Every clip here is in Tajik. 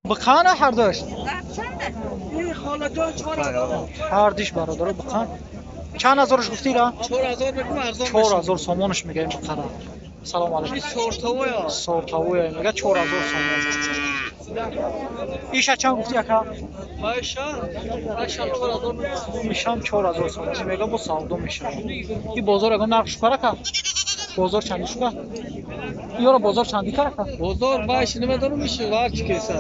Бықана ҳардуш? Ҳардиш бародаро бықан. Чанд ҳазорш гуфтӣ ра? 4000 сомонш мега ин бықара. Салом алейкум. Сортавоя мега 4000 сомон. Иша чанд гуфтӣ ака? Ишам 4000 сомон мега, бо савдо мешавад. И бозор ягон нарх шукар ака? Бозор чанди шука? Ёра бозор чанди кар ака? Бозор баш намедонам иша варч кеса.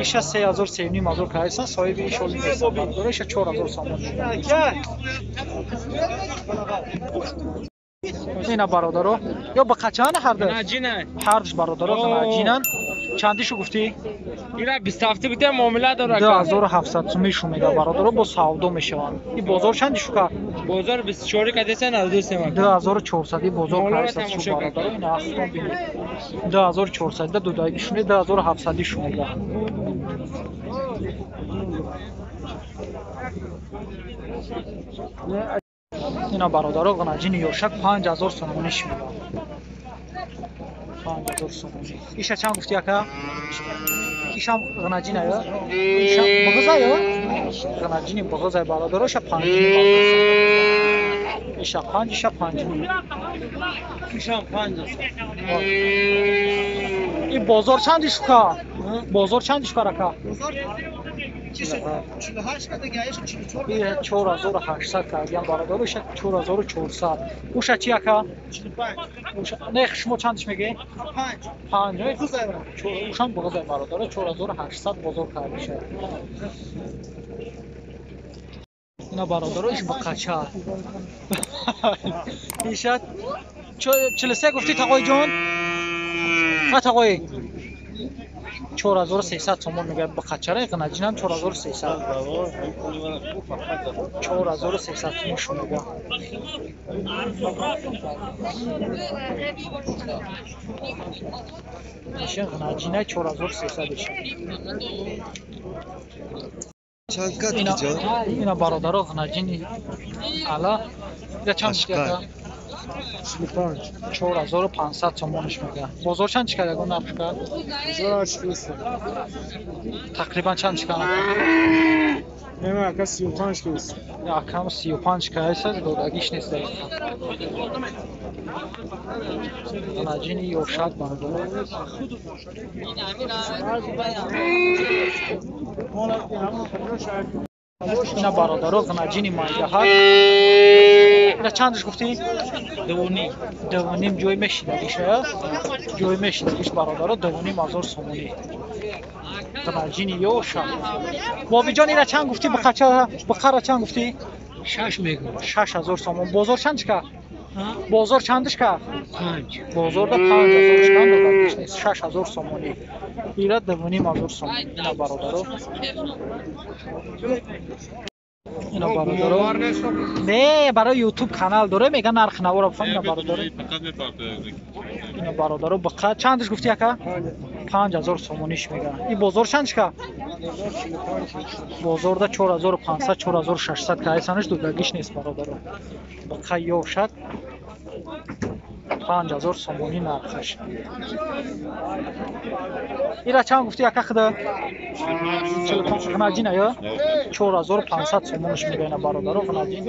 Иша 3000 3500 кайса, соҳиби иш оли нест. Бародаро иша 4000 сомон. Ина бародаро, ё бақачаана ҳарду? Ҳардуш бародаро ғанаҷинан. Чандишу гуфтӣ? Ира 27 буда муомила дорад. 2700 сумишу мега бародаро, бо савдо мешаванд. И бозор чанди шука? Бозор 24 кадеса 93 мак. 2400 бозор кайса шу бародаро, ина ахтон бинед. 2400 да дудагишуне 2700 шу мега. Ина бародаро ғанаҷини ёшак 5000 сомониш мега. 5000 сомонӣ. Иша чанд гуфтӣ ака? Ишам ғанаҷина ё? Ишам бағза ё? Ғанаҷини бағза бародаро, иша 5 иша 5 иша 5. Ишам 5. И бозор чанди шука? Бозор чанди шука ака? 4800 кардиам бародаро, иша 4400. Уша чи ака? Не, шумо чандиш мегӯед? 5. Ушам бағзай бародаро, 4800 бозор кардиша. Ина бародаро, иш бақача. Иша 43 гуфтӣ тағои ҷон? Ха тағои? 4300 сомон мегӯяд бақачара, ғанаҷинам 4300. 4300 сомон шу мега. Иша ғанаҷина 4300 иша. Ина бародаро ғанаҷини ала. Ира чанд гуфтӣ? 4500 сомониш мега. Бозор чанд чикар ягон нарх шукар? Тақрибан чанд чикар? Не, ака 35 кис. Акам 35 кайса, додагиш нест дақиқа. Ғанаҷини ёшак бародаро. Ина бародаро ғанаҷини майдаҳак. Ина чандаш гуфтӣ? 2.5. 2.5 ҷой мешидагиш, ҷой мешидагиш бародаро, 2.5 ҳазор сомонӣ. Ғанаҷини ёшак. Бобиҷон ина чанд гуфтӣ? Бақача, бақара чанд гуфтӣ? 6 мегӯям. 6000 сомон. Бозор чанд шика? Бозор чандиш ка? 5. Бозорда 5000 шикан додагиш нест. 6000 сомонӣ. Ира 2.5 ҳазор сомонӣ. Ина бародаро. Ина бародаро. Не, барои YouTube канал доре, мега нарх навора бифам ина бародаро. Ина бародаро бақа чандиш гуфтӣ ака? 5000 сомониш мега. И бозор чанд шика? Бозорда 4500, 4600 кайсанаш додагиш нест бародаро. Бақа ёшак 5000 сомонӣ нархаш. Ира чанд гуфтӣ ака худа? 45 ғанаҷина ё? 4500 сомониш мега ина бародаро ғанаҷин.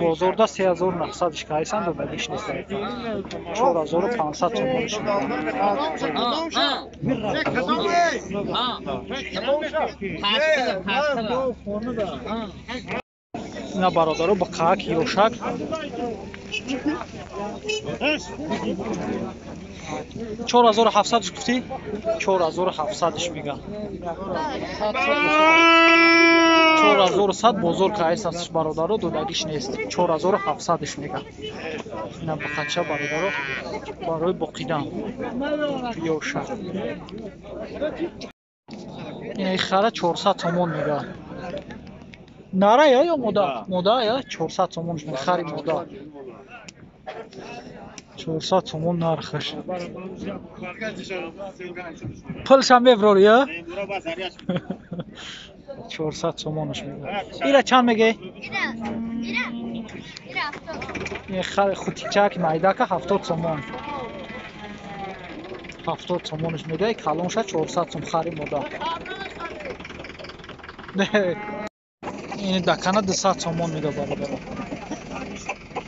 Бозорда 3900 кайсан додагиш нест. 4500 сомониш мега. Ина бародаро бақаак ёшак 4700 гуфтӣ? 4700 мега. 4100 бозор кайсасш бародаро, додагиш нест. 4700 мега. Ина бақача бародаро барои боқидан. Ёшак. Ина хара 400 сомон мега. Нара ё мода? Мода ё 400 сомон мега хари мода. 400 сомон нархаш. Пулшам меброри ё? 400 сомонаш мега. Ира чанд меге? Ира хар хутичак майдака 70 сомон. 70 сомониш мега, калонша 400 сом хари мода. Ин дакана 200 сомон мега бародаро.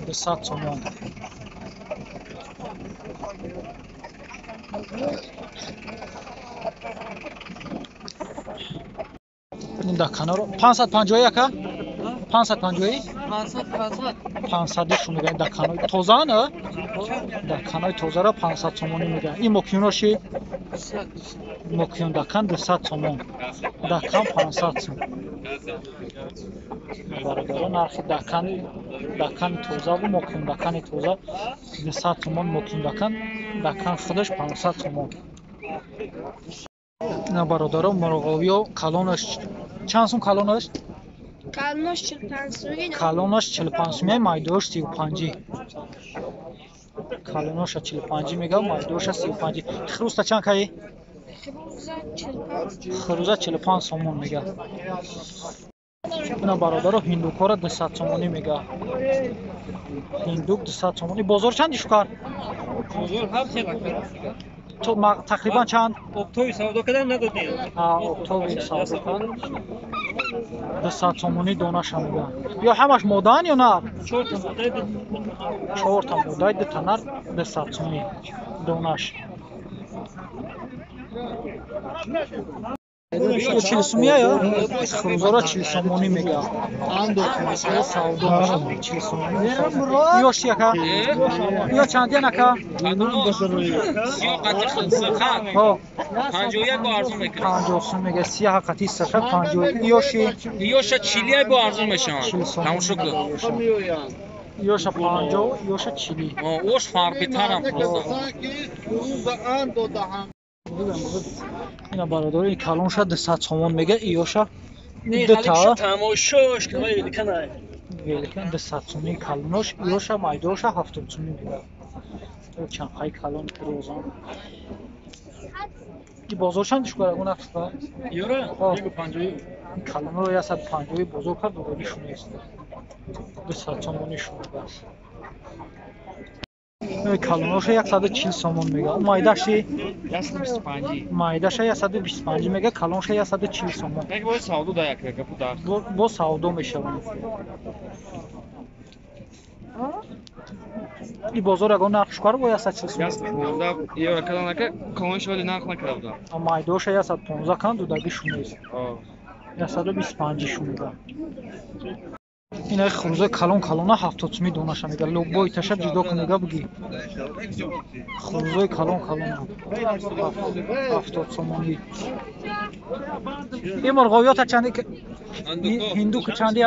200 сомон. Ин даканаро 551 ака? 550? 500 шу мегӯянд даканои тоза на? Даканои тозаро 500 сомонӣ мегӯянд. Ин мокиёноши? Мокиён дакан 200 сомон. Дакан 500 сом. Бародаро нархи дакани тозаву мокиён дакани тоза 200 сомон, мокиён дакан худаш 500 сомон. На бародаро мурғовиё калонаш чанд сум калонаш? Калонаш 45 сум. Калонаш 45 сум, майдош 35. Калоноша 45 мега, майдоша 35. Хруста чанд каи? Хруза 45. Хруза 45 сомон мега. Ина бародаро ҳиндукора 200 сомонӣ мега. Ҳиндук 200 сомонӣ. Бозор чанд шукар? Бозор ҳам хела. Тақрибан чанд? Октови савдо кардан надодем. Октови савдо кардан. 200 сомонӣ донаша мега. Ё ҳамаш модаан ё нар? 4 та модаи 2 та нар 200 сомонӣ донаш. 40 сумия ё? Хрузора 40 сомонӣ мега. Савдо мешавад 40 сомонӣ. Ё чи ака? Ё чандиян ака? Сиёҳ қати сирхак. Ҳо. 51 бо арзон мекунад. 50 сум мега. Сиёҳ қати сирхак 51. Ёши? Ёша 41 бо арзон мешавад. Тамошо кун. Ёша 50, ёша 40. Ош фарбитарам просто. Ина бародаро ин калонша 200 сомон мега, иёша дута тамошош кавай великана. Великан 200 сомон калонош, иёша майдоша 70 сомон мега. Чанхай калон розон. И бозор чанд шукара гуна шука? Ёра 150. Калонро 150 бозор кард, додагӣ шунест. 200 сомонӣ шуд аст. Калоноша 140 сомон мега. Майдаши 125. Майдаша 125 мега, калонша 140 сомон. Як бо савдо да як гапу да. Бо савдо мешаванд. И бозор ягон нарх шукар бо 140 сомон. 115 евро калонака, калонша вали нарх накарда буда. Майдоша 115 кан дудагӣ шунест. 125 шумега. Ина хурузои калон калона 70 сумӣ донаша мега. Лобои таша ҷудо кун мега буги. Хурузои калон калона 70 сомонӣ. Ин мурғовиёта чанди? Ҳиндук чанди?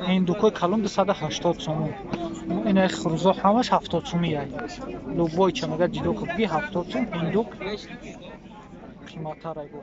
Ҳиндукои калон 280 сомон. Ина хурузо ҳамаш 70 сумӣ ай. Лобои ча мега ҷудо кун буги 70 сум ҳиндук қиматтар ай бо.